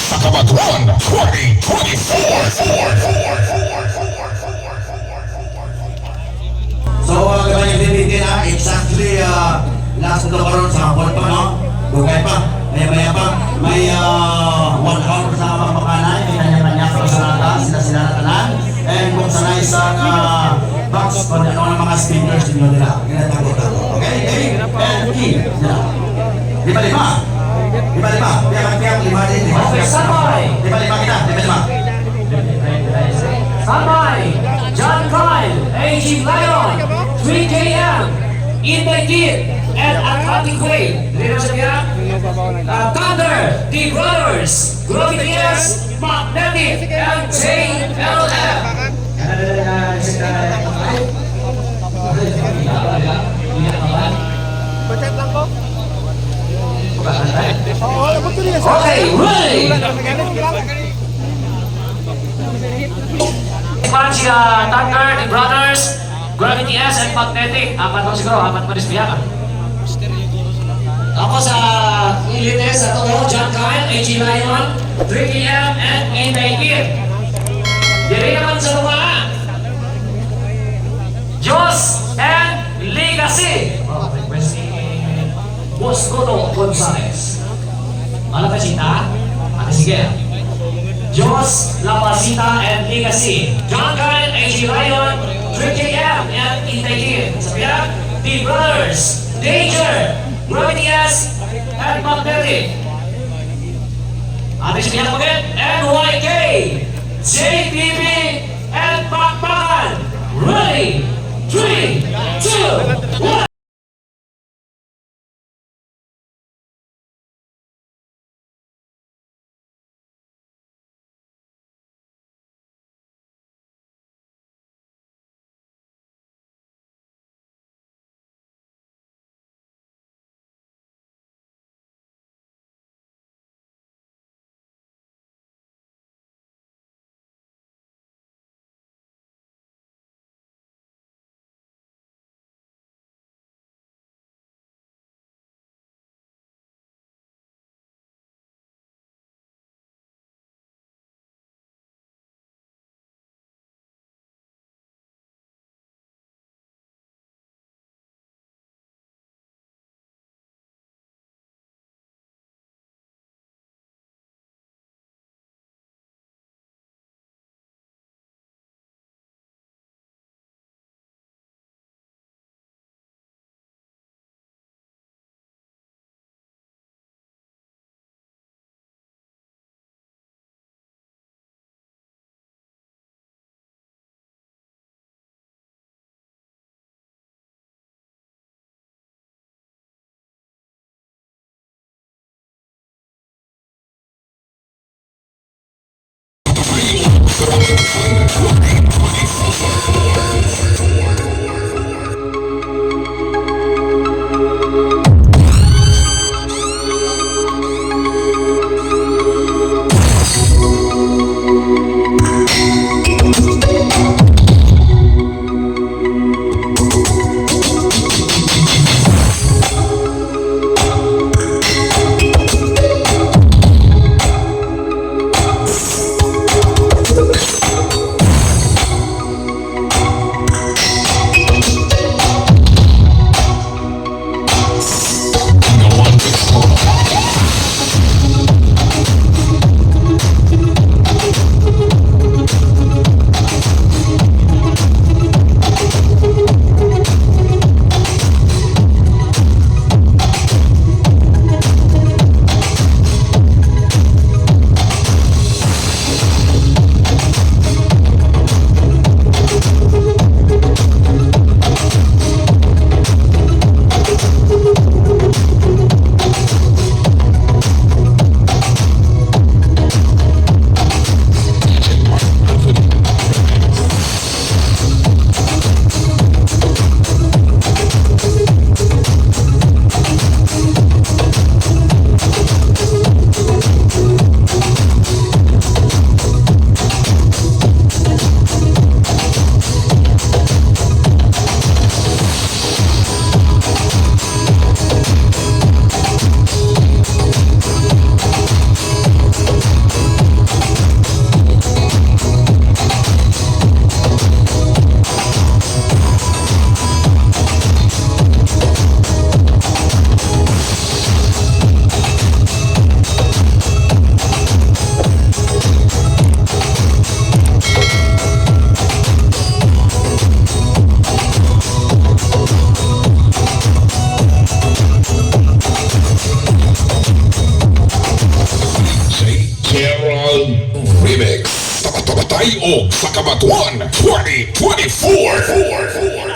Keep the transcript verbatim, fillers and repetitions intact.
Sa Cabanatuan twenty twenty-four. So, uh, gamay nga pinipintin, ah, exactly, ah, last na karon sa hapon pa, no? Dugay pa, maya-maya pa. May, ah, one hour sa mga makanay, may kanya-kanya pa sa nata, sila-sila na tanan. And kung sanay sa, ah, box, kung ano ang mga speakers ninyo nila, ginatago-tago. Okay? A and E. Sila. Lima-lima. Lima-lima. Piyang-piyang, lima din, lima. Okay, standby. Lima-lima kita. Lima-lima. Standby. John Kyle, A G Lion, three K M, Inday Kid, and Atlantic Wave. Dili na siya, uh, Thunder, The Brothers, Gravity S, Magnetic, and J L F. Budget lang ko. Okay, ready! Punch, uh, Thunder, The Brothers, Gravity S, and Magnetic. Apat lang siguro, apat pa rin siya. Ako sa Elite, sa to, John Kyle, A G Lion, three K M, and Inday Kid. Diri naman sa mga Diyos and Legacy. Oh, request ni Boss Toto Gonzales. Ano ka, Chita? Ate, sige. Diyos, La Pasita, and Legacy. John Kyle, A G Lion, three K M, and Inday Kid. Sa pila? The Brothers, Danger, Gravity S, and Magnetic. Ate, sige, pagit. N Y K, J P P, and Bakbakan. Ready? Three, two, one. Ay og sa Kabatuan twenty twenty-four.